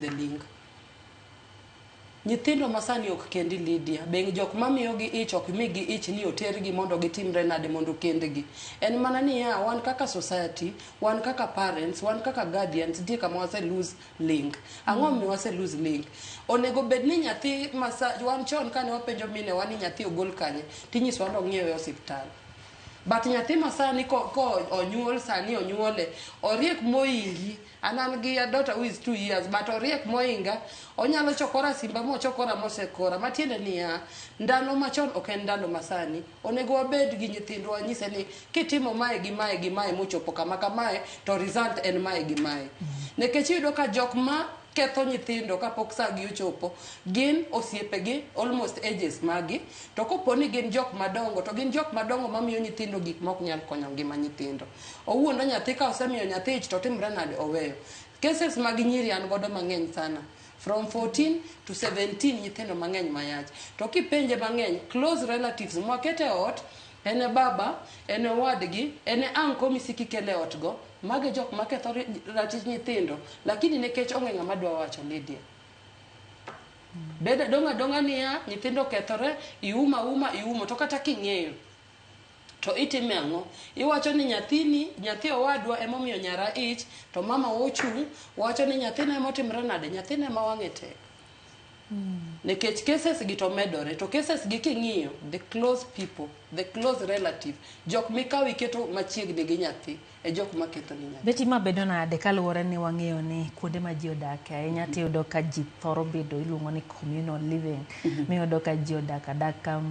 The link. Nyithindo masani ok kendi, Lydia. Be jok mamiyogi ich ok migi ich ni otergi mondo gitimre nade mondo kendgi. En mana niya, wan kaka society, wan kaka parents, wan kaka guardians, nitie kama wase lose link. Ang'o momiyo wase lose link? Onego bed ni nyathi masa, wan chon kane wapenjo minewa ni nyathi ogol kanye, tinyisowa ni ong'iewe e osiptal. But nyathi masani ko onyuol sani onyuole, oriek moingi. An an gi a daughter who is 2 years, but oriek moinga. Onyalo chokora simba mochokora mosekora. Matiende niya, ndalo machon ok en ndalo masani. Onego wabed gi nyithindwa, wanyise ni kitimo mae gi mae gi mae mochopo kama kamae, to result en mae gi mae. Nikech iyudo ka jok ma ketho nyithindo kapok saa gi ochopo gin osiepegi, almost ages magi. To kopo ni gin jok madongo, to gin jok madongo mamiyo nyithindo gik mok nyal konyo ngima nyithindo. Owuondo nyathi, ka osemiyo nyathi ich to timre nade? Oweyo. Cases mag nyiri an godo mang'eny sana, from 14 to 17, nyithindo mang'eny mayach. To kipenje mang'eny, close relatives mwakete e ot, en e baba, en e owadgi, en e uncle misiki kele ot go, mage jok maketho ratich nyithindo. Lakini nikech onge ng'ama dwa wacho, Lydia, bed adong' adong'a niya nyithindo okethore, iuma uma iumo. To kata king'eyo to itime ang'o? Iwacho ni nyathini, nyathi owadwa emomiyo nyara ich, to mama ochung' wacho ni nyathina emotimre nade, nyathina ema wang'e tek. Nikech cases gi to medore, to cases gi king'iyo, the close people, the close relative, jok mikawo iketo machiegni gi nyathi e jok maketho ni nyathi. Beti, ma bedo nade kaluwore ni wang'eyo ni kuonde ma ji odake ahinya tiyudo ka ji thoro bedo, iluongo ni communal living, miyudo ka ji odak adaka,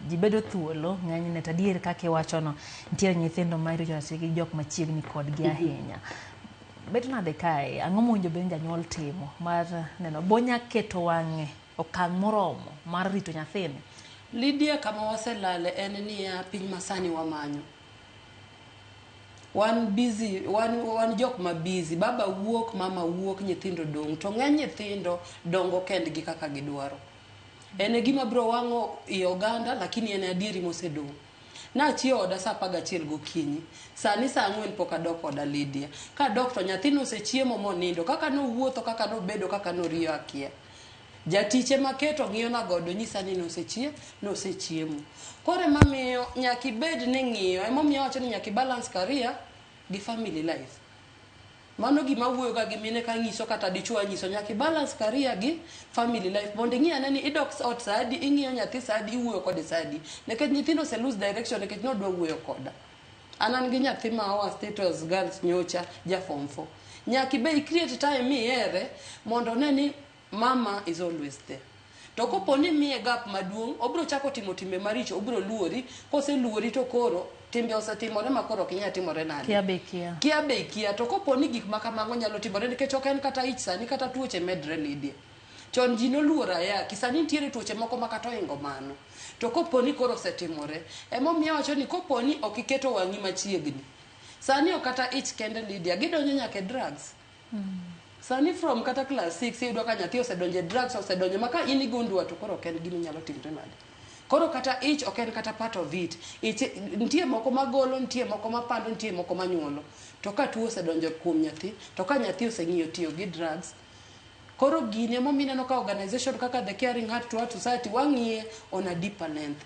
ji bedo thuolo ng'enyne. To adier kaka iwachono, nitiere nyithindo ma irito gi jok machiegni kodgi ahinya. Bedo nade kae? Ang'o mowinjo bed ni janyuol timo mar neno bonya keto wang'e okang' moromo mar rito nyathini? Lydia, kama waselale en niya, piny masani wamanyo, wan busy, wan jok ma busy. Baba wuok, mama wuok, nyithindo dong', to ng'eny nyithindo dongo kendgi kaka gidwaro. En e gima biro wang'o i oganda, lakini en adieri mosedong'. Nachiewo oda saa 11 gokinyi, sani saa 4 pok adok oda, Lydia. Kadok to nyathino osechiemo monindo, kaka nowuotho, kaka nobedo, kaka noriyo akia. Jatich ema keto ng'iyona godo nyisa ni nosechiemo. Koro emamiyo nyaka ibed ni ng'iyo. Emomiyo awacho ni nyaka i balance career gi family life. Mano gima awuoyo ga gi mine kanyiso, kata dichuo anyiso, nyaka i balance career gi family life mondo ing'i ane ni idok ot saa adi, ing'iyo nyathi saa adi, iwuoyo kode saa adi. Nikech nyithindo ose lose direction nikech nodwa wuoyo koda. An gi nyathi ma our status girls nyocha ja form 4. Nyaka ibe i create time mihere mondo one ni mama is always there. To kopo ni miye gap maduong', obiro chako timo timbe maricho, obiro luori. Koseluori to koro timbe osetimore ma koro ok inyal timore nade? Kia be kia. Kia be ikia. To kopo ni gik ma kamago nyalo timore, nikech ok en kata ich sani, kata tuoche medre, Lydia. Chon ji noluoro ayaki, sani nitiere tuoche moko ma kata ohingo mano. To kopo ni koro osetimore, emomiyo awacho ni kopo ni ok iketo wang'i machiegni. Sani ok kata ich kende, Lydia, gidonjo nyaka e drugs. Sani from kata class 6 iyudo ka nyathi osedonjo e drugs, osedonjo ma ka in igundua to koro ok en gima inyalo timre nade. Koro kata ich ok en kata part of it. Ich nitie moko magolo, nitie moko mapando, nitie moko manyuolo. To ka tuo osedonjo kuom nyathi, to ka nyathi oseng'iyo tiyo gi drugs, koro gini emomiyo ineno ka organization kaka the Caring Heart to Heart Society wang'iye on a deeper length.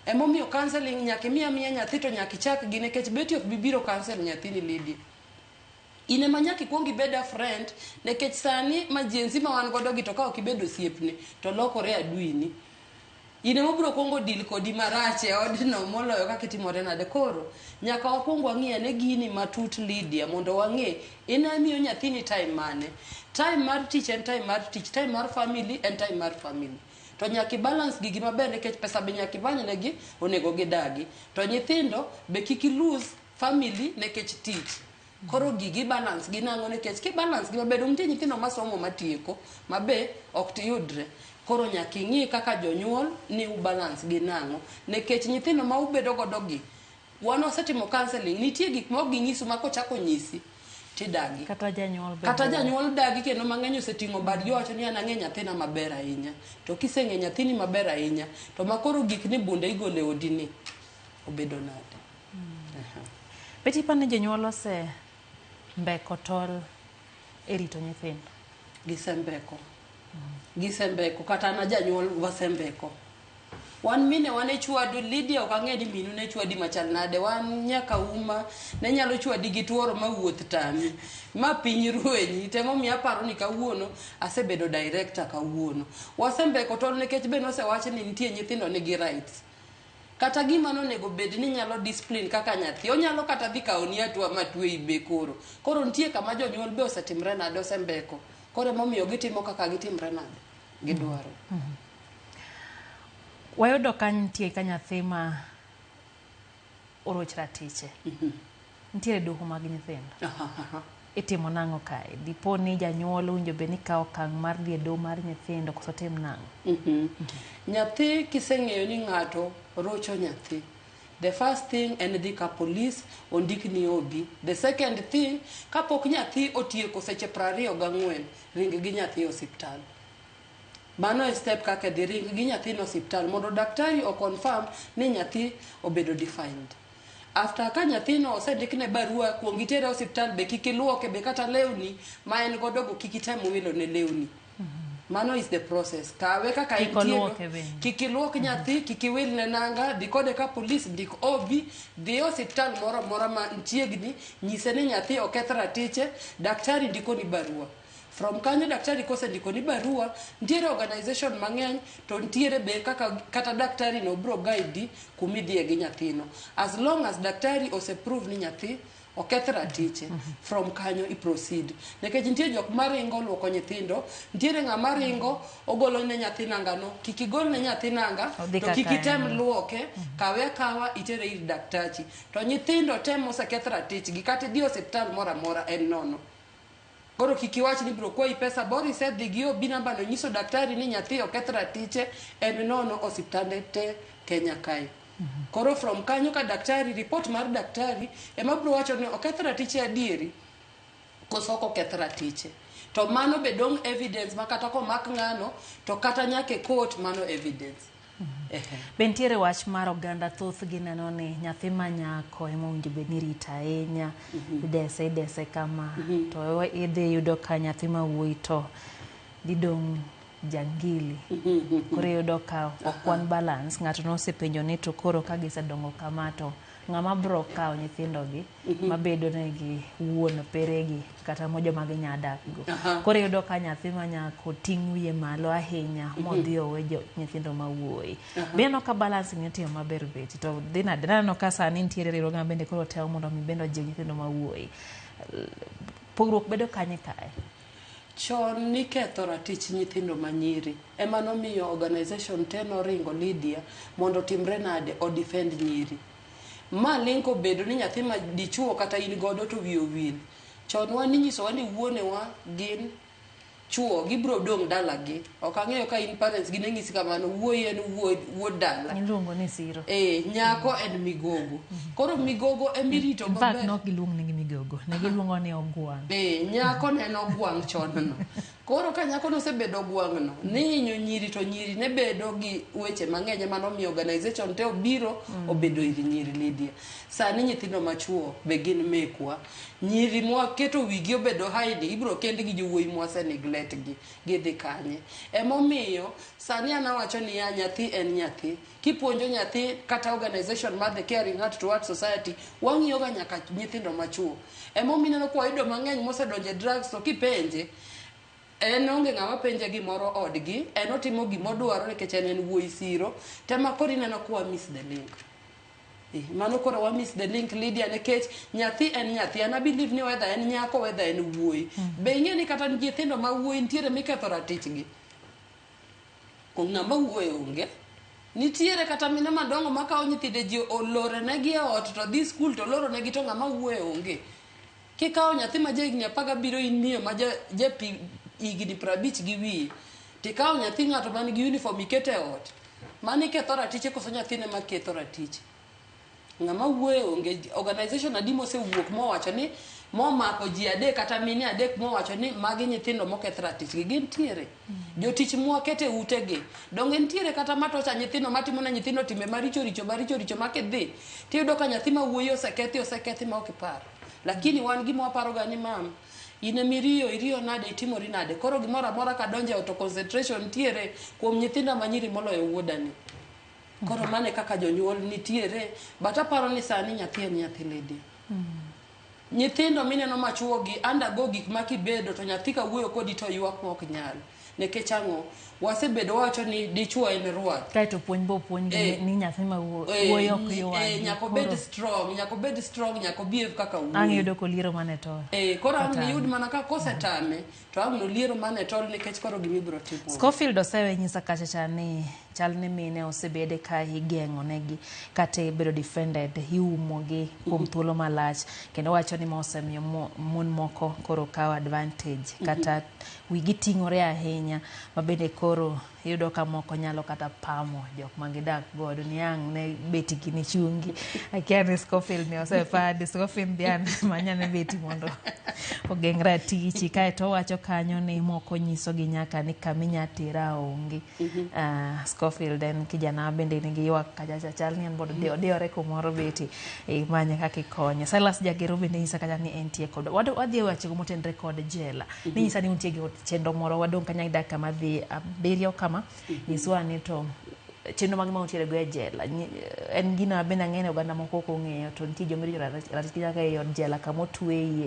Emomiyo counseling nyaka imiya miya nyathi to nyaka ichak gi, nikech beti ok bi biro counsel nyathini, Lydia. In ema nyaka ikuong ibed a friend, nikech sani ma Gen Z ma wan godo gi, to ka ok ibedo osiepne to lokore aduini. In ema obiro kuongo deal kodi marach e odno moloyo kaka itimore nade. Koro nyaka wakuong wang'i ane gini matut, Lydia, mondo wang'e in imiyo nyathini time mane. Time mar tich en time mar tich, time mar family en time mar family. To nyaka i balance gigi maber, nikech pesa be nyaka imany negi, onego gidagi. To nyithindo be kik i lose family nikech tich. Koro gigi balance gi nang'o? Nikech ki balance gi maber, nitie nyithindo masomo matieko mabe ok yudre. Koro nyaka ing'i kaka jonyuol ni u balance gi nang'o, nikech nyithindo ma ubedo godo gi, wan wasetimo counseling, nitie gik ma ok ginyisu ma kochako nyisi tidagi. Kata janyuol be. Kata janyuol dagi, kendo mang'eny oseting'o badgi wacho ni an ang'e nyathina maber ahinya. To kiseng'e nyathini maber ahinya, to ma koro gik ni bunde igolo e odi ni obedo nade? Aha. Beti, iparo ni jonyuol ose mbeko tol e rito nyithindo? Gisembeko. Gisembeko. Kata an janyuol wasembeko. Wan mine wan e chwado Lydia ok ang'e ni minu ne chwadi machal nade. Wan nyaka uma ne nyalo chwadi gi tuoro ma wuoth tami. Ma piny ruenyi. Temomiyo aparo ni kawuono asebedo director kawuono. Wasembeko to nikech be nosewach ni nitie nyithindo nigi rights. Kata gima nonego bed ni nyalo discipline kaka nyathi. Onyalo kata dhi kawo ni hatua matweyi be koro. Koro nitie kama jonyuol be osetimre nade osembeko. Koro emomiyo gitimo kaka gitimre nade. Gidwaro. Wayudo ka nitie ka nyathi ma oroch ratiche. Nitiere doho mag nyithindo. Itimo nang'o kae? Dipo ni janyuol owinjo bed ni kawo okang' mar dhi e doho mar nyithindo koso tim nang'o? Nyathi kiseng'eyo ni ng'ato rocho nyathi. The first thing en dhi ka police ondikni obi. The second thing, kapok nyathi otieko seche 24, ring gi nyathi e osiptal. Mano e step kaka dhi ring gi nyathino e osiptal mondo daktari o confirm ni nyathi obedo defiled. After ka nyathino osendikne barua kuong itere e osiptal be kik iluoke be kata lewni ma en godo go kik item wilo ne lewni. Mano is the process. Kawe kaka Kik entie no. oluoke bende. Kik iluok nyathi, kik iwil ne nanga, dhi kode ka police, ndik OB, dhi e osiptal moro amora ma chiegni, nyise ni nyathi oketh ratiche, daktari ndikoni barua. From kanyo daktari kosendikoni barua, nitiere organization mang'eny to nitiere be kaka kata daktari no bro guide kumidhiye gi nyathino. As long as daktari ose prove ni nyathi oketh ratiche, from kanyo i proceed. Nikech nitie jok maringo luoko nyithindo, nitiere ng'ama ringo ogolo ne nyathi nangano, kik igol ne nyathi nanga, Odhi to kaka kik item en. luoke, kawe akawa itere ir daktachi. To nyithindo te moseketh ratichgi, kata idhi e osiptal moro amora en nono. Koro kik iwach ni bro kwayi pesa, bora isedhi gi OB namba no nyiso daktari ni nyathi oketh ratiche, en nono osiptande te Kenya kae. Koro from kanyo ka daktari, report mar daktari ema bro wacho ni oketh ratiche adieri koso ok oketh ratiche. To mano be dong' evidence ma kata komak ng'ano to kata nyaka e court mano evidence. Ehe. Be nitiere wach mar oganda thothgi neno ni nyathi ma nyako ema owinjo bed ni irito ahinya, idese idese kama, to idhi yudo ka nyathi ma wuoyi to dhi dong' jangili. Koro iyudo ka ok wan balance, ng'ato nosepenjo ni to koro ka gisedongo kama to ng'ama bro kawo nyithindogi mabedo negi wuon peregi kata joma ginya dak go. Koro iyudo ka nyathi ma nyako ting' wiye malo ahinya modhi owe nyithindo ma wuoyi. Be ineno ka balancing itimo maber Betty? To dhi nade? Naneno ka sani nitiere riwruoge ma bende koro temo mondo mi bende ojiw nyithindo ma wuoyi. Pogruok bedo kanye kae? Chon niketho ratich nyithindo manyiri. Ema nomiyo organization te noringo Lydia mondo otimre nade o defend nyiri. Ma link obedo ni nyathi ma dichuo kata in godo to wiye owil. Chon wan ninyisowa ni wuonewa gin chuo gibro dong' dalagi. Ok ang'eyo ka in parents gi ne nyisi kamano, wuoyi en wuod dala. Iluongo ni siro. Nyako en migogo. Koro migogo emirito In fact, maber. nok giluong ni migogo, ne giluongo ni ogwang'. Nyako ne en ogwang' chon no. Koro ka nyako nosebedo ogwang' no, nihinyo nyiri to nyiri ne bedo gi weche mang'eny ema nomiyo organization te obiro obedo ir nyiri Lydia. Sani nyithindo machuo be gin mekwa. Nyiri mwaketo wigi obedo high ni ibro kend gi jowuoyi mwase neglect gi. Gidhi kanye? Emomiyo sani an awacho niya nyathi en nyathi. Kipuonjo nyathi kata organization mar The Caring Heart Towards Society, wang'iyo ga nyaka nyithindo machuo. Emomiyo ineno ka wayudo mang'eny mosedonjo e drugs to kipenje, en onge ng'ama penje gimoro odgi, en otimo gimodwaro nikech en en wuoyi siro. Tema koro ineno ka wa miss the link. Mano koro wa miss the link Lydia nikech nyathi en nyathi. An I believe ni whether en nyako whether en wuoyi. Be ing'e ni kata nyithindo ma wuoyi nitiere miketho ratichgi. Ng'ama wuoyo onge. Nitiere kata mine madongo makawo nyithinde ji olorenegi e ot to dhi skul to oloronegi to ng'ama wuoyo onge. Kikawo nyathi ma ja higni 17 in miyo ma ja higni 50 gi wiye, tikawo nyathi ng'ato man gi uniform iketo e ot, mano iketho ratiche koso nyathine ma ketho ratiche? Ng'ama wuoyo onge. Organization adi mosewuok mowacho ni momako ji adek kata mine adek mowacho ni magi nyithindo moketh ratichgi gintiere. Jotich mwakete e utegi donge nitiere kata matocha nyithindo matimo ne nyithindo timbe maricho richo maricho richo ma kidhi tiyudo ka nyathi ma wuoyi osekethi ma ok ipar. Lakini wan gima waparo ga ni mam In ema iriyo, iriyo nade, itimori nade. Koro gimoro amora kadonjo e ot to concentration nitiere kuom nyithinda manyiri moloyo wuodani. Koro mano e kaka jonyuol nitiere. But aparo ni sani nyathi en nyathi Lydia. Nyithindo mineno machuo gi undergo gik ma kibedo to nyathi ka wuoyo kodi to ywak ma ok nyal. Nikech ang'o? Wasebedo wawacho ni dichuo en rwath. Kaeto puonj be opuonjgi ni nyathi ma wuoyo ok ywagi. Nyaka obed strong, nyaka obed strong, nyaka obehave kaka wuoyi. Ang' iyudo koliero mana e tol. Koro ang' niyud mana ka kosetame to ang' noliero mana e tol nikech koro gima ibiro timo. Scofield osewe nyisa kacha cha ni chal ni mine osebede ka igeng'o negi kata ibedo defended, iumo gi kuom thuolo malach kendo wacho ni ma osemiyo mon moko koro kawo advantage kata wigi ting'ore ahinya ma bende koro iyudo ka moko nyalo kata pamo jok ma gidak godo ni ang' ne beti gini chungi. Akia ni Scofield ni osepandi, Scofield dhi ane manyane beti mondo ogeng' ratichi. Kaeto owacho kanyo ni moko nyisogi nyaka ni kaminya tera onge. Scofield en kijana bende nigi ywak kacha cha chal ni en bod odiyore kumoro beti imanye kaka ikonye. Silas Jagero bende nyisa kacha ni entie kod wadhi e wechego motenre kod jela. Ninyisa ni untie gi chenro moro wadong' kanya gi dakika madhi 7 kama. Nyiswa ni to chenro mag ma untiere go e jela. En gino bende ang'eyo ni oganda moko ok ong'eyo to nitie joma irito ratich nyaka e od jela kama otweye.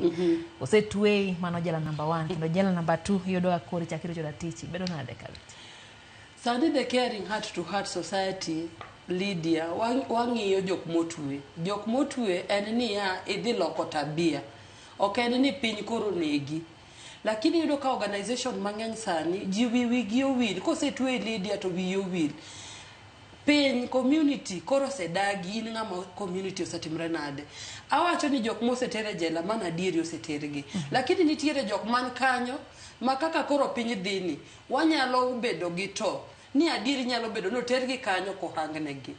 Osetweyi mano jela number 1 kendo jela number 2 iyudo ka koro ichako irocho ratichi. Bedo nade kabisa? Sani the Caring Heart to Heart Society, Lydia, wang'iyo jok motwe. Jok motwe en niya idhi loko tabia. Ok en ni piny koro negi. Lakini iyudo ka organization mang'eny sani ji wigi owil. Kosetweyi Lydia to wiyi owil. Piny, community koro osedagi in ng'ama community osetimre nade. Awacho ni jok moseter e jela mano adieri osetergi. Lakini nitiere jok man kanyo ma kaka koro piny dhi ni wanyalo bedo gi to ni adieri nyalo bedo ni otergi kanyo kohangnegi.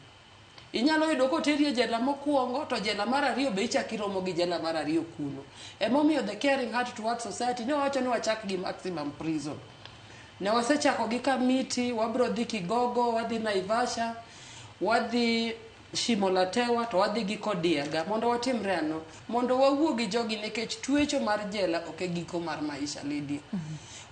Inyalo yudo koteri e jela mokwongo to jela mar ariyo be ichako iromo gi jela mar ariyo kuno. Emomiyo the Caring Heart to Heart Society ne wawacho ni wachak gi maximum prison. Ne wasechako gi Kamiti, wabro dhi Kigogo, wadhi Naivasha, wadhi Shimo la Tewa to wadhi gi Kodiaga mondo watimre ang'o? Mondo wawuo gi jogi nikech twecho mar jela ok e giko mar maisha Lydia.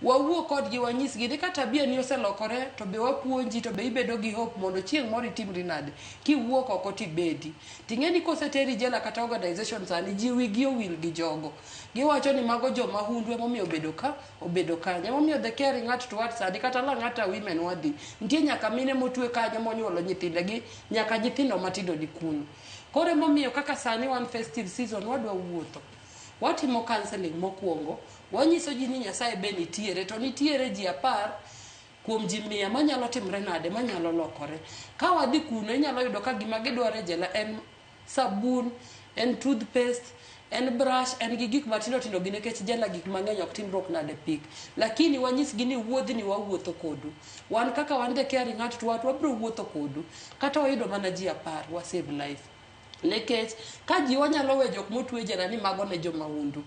Wawuo kodgi wanyisgi ni ka tabia ni oselokore to be wapuonji to be ibedo gi hope mondo chieng' moro itimri nade kiwuok oko tibedi. Ting'e ni koseteri jela kata organization sani ji wigi owil gi jogo. Giwacho ni mago jomahundu emomiyo obedo ka obedo kanyo. Emomiyo the Caring Heart to Heart sani kata Lang'ata women wadhi. Nitie nyaka mine motwe kanyo monyuolo nyithindegi nyaka nyithindo matindo ni kuno. Koro emomiyo kaka sani wan festive season wadwa wuotho. Watimo counseling mokwongo, wanyiso ji ni Nyasaye be nitiere to nitiere ji 10 kuom ji 100 manyalo timre nade manyalo lokore. Ka wadhi kuno inyalo yudo ka gima gidwaro e jela en sabun, en toothpaste, en brush, en gi gik matindo tindo gi nikech jela gik mang'eny ok timruok nade pik. Lakini wanyisgi ni wuodhni wawuotho kodu. Wan kaka wan the Caring Heart to Heart wabiro wuotho kodu. Kata wayudo mana ji 10 wa save life. Nikech ka ji wanyalo we jok motwe jela ni mago ne jomahundu.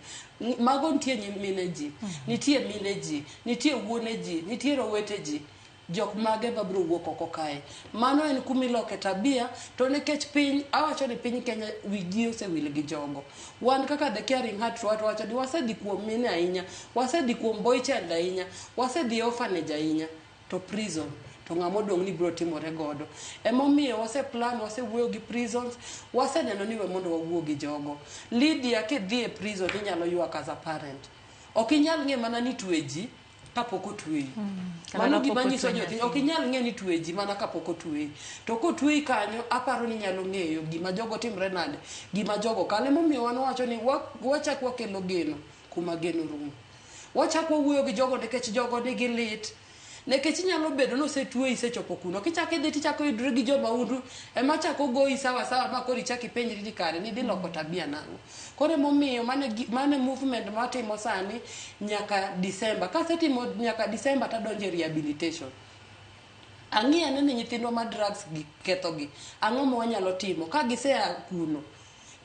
Mago nitie nyimine ji, nitie mine ji, nitie wuone ji, nitie rowete ji. Jok mage mabiro wuok oko kae. Mano en kumiloke tabia to nikech piny, awacho ni piny Kenya wigi osewil gi jogo. Wan kaka the Caring Heart to Heart wacho ni wasedhi kuom mine ahinya, wasedhi kuom boy child ahinya, wasedhi e orphanage ahinya to prison to ng'ama odong' ni biro timore godo. Emomiyo wase plan, wasewuoyo gi prisons, waseneno ni we mondo wawuo gi jogo. Lydia kidhi e prison inyalo ywak as a parent. Ok inyal ng'e mana ni twe ji kapok otweyi. Mano gima nyiso nyathi, ok inyal ng'e ni twe ji mana kapok otweyi. To kotweyi kanyo, aparo ni inyalo ng'eyo gima jogo timre nade, gima jogo kalo. Emomiyo wan wawacho ni wachak wakelo geno kuma geno rumo. Wachak wawuoyo gi jogo nikech jogo nigi lit. Nikech inyalo bedo ni osetweyi isechopo kuno. Kichako idhi tichako yudri gi jomahundu ema chako goyi sawa sawa ma koro ichako ipenjri ni kare nidhi loko tabia nang'o. Koro emomiyo mane movement matimo sani nyaka December. Kasetimo nyaka December tadonjo e rehabilitation. Ang'i ane ni nyithindwa ma drugs gi kethogi. Ang'o ma wanyalo timo? Ka gisea kuno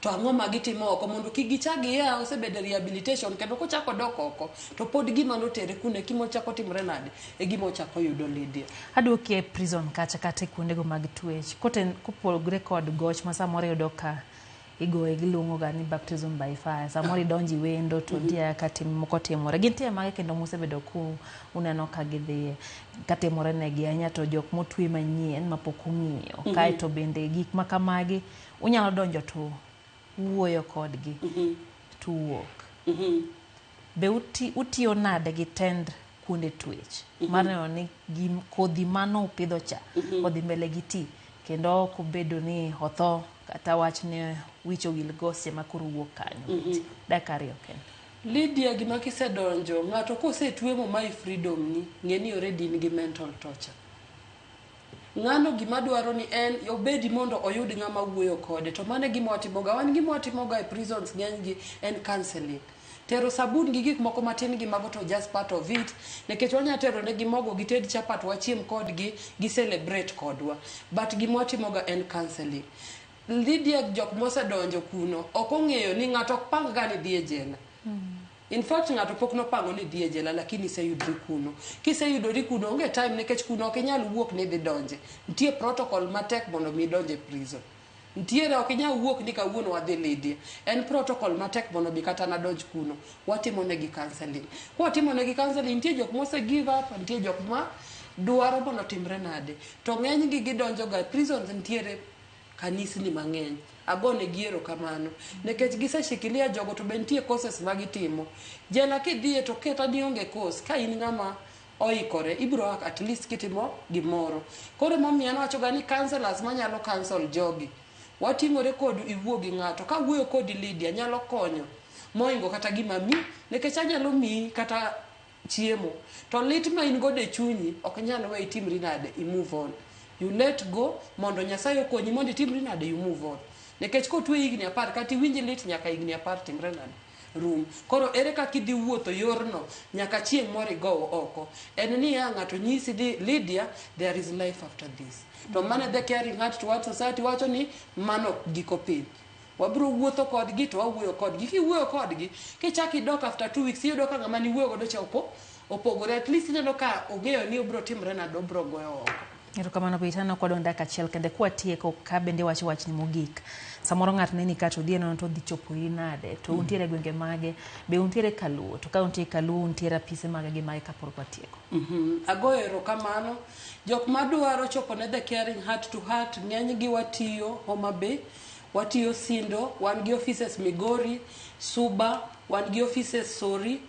to ang'o ma gitimo oko mondo kik gichak gia osebedo e rehabilitation kendo kochako dok oko to pod gima notere kuno e gima ochako timre nade e gima ochako yudo Lydia. Aduoki e prison kacha kata e kuondego mag twech. Kopogre kod goch ma samoro iyudo ka Igoye giluongo ga ni baptism by fire. Samoro idonjo iwendo to nitie kaka tim moko timore. Gin timbe mage kendo musebedo ku uneno ka gidhiye katimore negi ahinya to jok motwe manyien mapok ong'iyo. Kaeto bende gik ma kamagi unyalo donjo to uwuoyo kodgi to uwuok. Be utiyo nade gi tend kuonde twech mar neno ni kodhi mano upidho cha odhi mbele gi ti kendo ok obedo ni otho kata wach ne wich owil go seche ma koro wuok kanyo. Dakika 2 kende. Lydia, gima kisedonjo, ng'ato kosetwe momayi freedom ni, ng'e ni already in gi mental torture. Ng'ano gima dwaro ni en obedi mondo oyud ng'ama wuoyo kode. To mano e gima watimoga. Wan gima watimoga e prisons ng'eny gi en counseling. Tero sabun gi gik moko matin gi mago to just part of it. Nikech wanya tero negi mogo gited chapat wachiem kodgi, gi celebrate kodwa. But gima watimoga en counseling. Lydia, jok mosedonjo kuno ok ong'eyo ni ng'ato ok pang ga ni dhi e jela. In fact, ng'ato pok nopango ni dhi e jela, lakini iseyudri kuno. Kiseyudori kuno, onge time nikech kuno ok inyal wuok ni idhi donje. Nitie protocol matek mondo mi idonj e prison. Nitiere ok inyal wuok ni kawuono wadhi Lydia. En protocol matek mondo mi kata nadonj kuno. Watimo negi counseling. Kwatimo negi counseling, nitie jok mose give up, nitie jok ma dwaro mondo timre nade. To ng'eny gi gidonjo ga prisons nitiere kanisni mang'eny. Agonegi erokamano. Nikech giseshikilia jogo to be nitie courses ma gitimo. Jela kidhiye to kata ni onge course, ka in ng'ama oikore, ibiro at least kitimo gimoro. Koro emomiyo an awacho ga ni counselors manyalo counsel jogi, wating'ore kodu iwuo gi ng'ato. Ka wuoyo kodi Lydia nyalo konyo moingo kata gima mi, nikech anyalo miyi kata chiemo. To lit ma in godo e chunyi, ok nyal we itimri nade, i move on. You let go mondo Nyasaye okonyi mondo itimri nade, you move on. Nikech kotwe higni 10 kata iwinj lit nyaka higni 10 timre nade rum. Koro ere kaka idhi wuotho yorno nyaka chieng' moro igow oko. En niya ng'ato nyisi ni Lydia, there is life after this. To mano The Caring Heart to Heart Society wacho ni mano ok giko piny. Wabiro wuotho kodgi to wawuoyo kodgi. Kiwuoyo kodgi, kichak idok after 2 weeks, iyudo ka ng'ama niwuoyo godo cha opogore. At least ineno ka ong'eyo ni obiro timre nade, obiro goyo oko. Erokamano Peter, aneno kwadong' dakika achiel kende kwatieko ka bende wacho wachni mogik. Samoro ng'ato neni ka to odhi nono to odhi chopo iri nade, to untiere e gwenge mage, be untiere Kaluo, to ka untie Kaluo untiere apise mage gi mage kapok watieko. Agoyo erokamano. Jok madwaro chopo ne The Caring Heart to Heart, ng'eny gi watiyo Homa Bay, watiyo Sindo, wan gi offices Migori, Suba, wan gi offices Sori,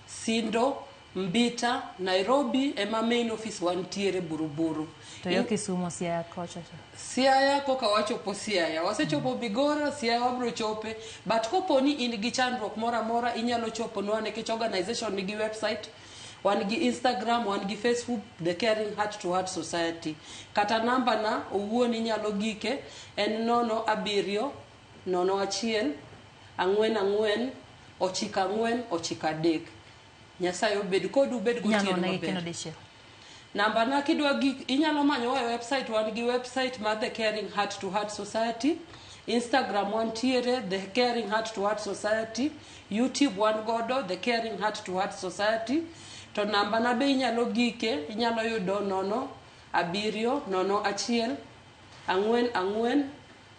Sindo, Mbita, Nairobi ema main office wantiere Buruburu. To yo Kisumo, Siaya kocha to. Siaya koka wachopo Siaya. Wasechopo Migori, Siaya wabiro chope. But kopo ni in gi chandruok moro amora, inyalo choponwa nikech organization nigi website. Wan gi Instagram, wan gi Facebook, The Caring Heart to Heart Society. Kata namba na owuon inyalo gike en 07 01 44 94 93. Nyasaye obed kodu, ubed Inyalo gotieno negi maber. kendo dichiel. Namba na kidwa gik inyalo manyowa e website, wan gi website mar The Caring Heart to Heart Society. Instagram wantiere The Caring Heart to Heart Society. YouTube wan godo The Caring Heart to Heart Society. To namba na be inyalo gike, inyalo yudo 07 01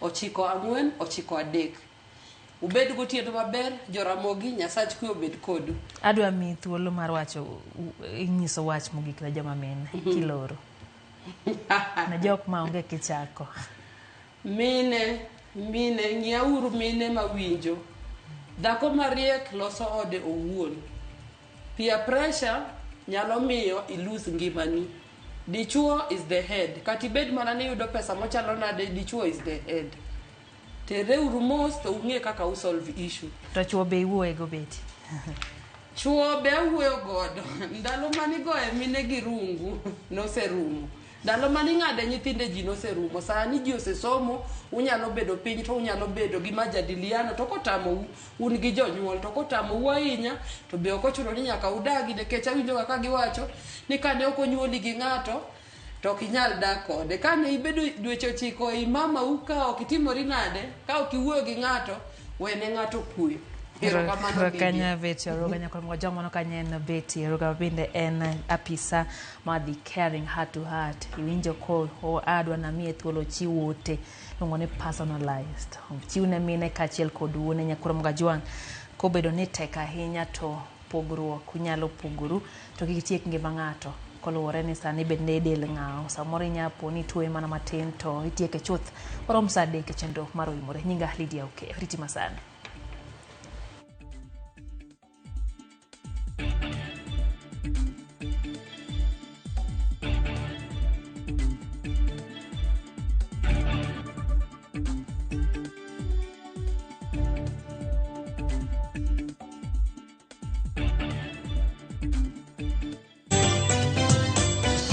44 94 93. Ubed gotieno maber, Joramogi, Nyasach kwe obed kodu. Adwa miyi thuolo mar wacho nyiso wach mogik ne joma mine kiloro. Ne jok ma onge kichako. Mine, mine, ng'iyauru mine mawinjo. Dhako mariek loso ode owuon. Peer pressure nyalo miyo ilose ngimani. Dichuo is the head. Kata ibed mana ni iyudo pesa mochalo nade, dichuo is the head. Terreuru mos to ung'e kaka usolve issue. To chuo be iwuoye go beti. Chuo be awuoyo godo. Ndalo manigoye mine gi rungu noserumo. Ndalo maning'ade nyithinde ji noserumo. Sani ji osesomo, unyalo bedo piny to unyalo bedo gi majadiliano to kotamou un gi jonyuol to kotamou ahinya to be ok ochuno ni nyaka udagi nikech awinjo kaka giwacho ni kane ok onyuoli gi ng'ato to ok inyal dak kode. Kane ibedo dweche 9 ei mamau ka ok itimori nade, ka ok iwuoyo gi ng'ato, wene ng'ato kwe. Erokamano Lydia. Kanya Betty Oruga nyakwar Jong mano kanyo en Betty Oruga bende en apisa mar The Caring Heart to Heart. Iwinjo ko adwa namiye thuolo chiwo ote. Iluongo ni personalized. Ochiw ne mine kaachiel kod wuone nyakwar Mgajwang'. Kobedo ni tek ahinya to pogruok unyalo pogoru to kik itiek ngima ng'ato koluwore ni sani bende del ng'awo samoro inya po ni ituoye mana matin to itieke chuth. Warom saa 3 e chenro mar Oimore. Nyinga Lydia Okeyo. Riti masani.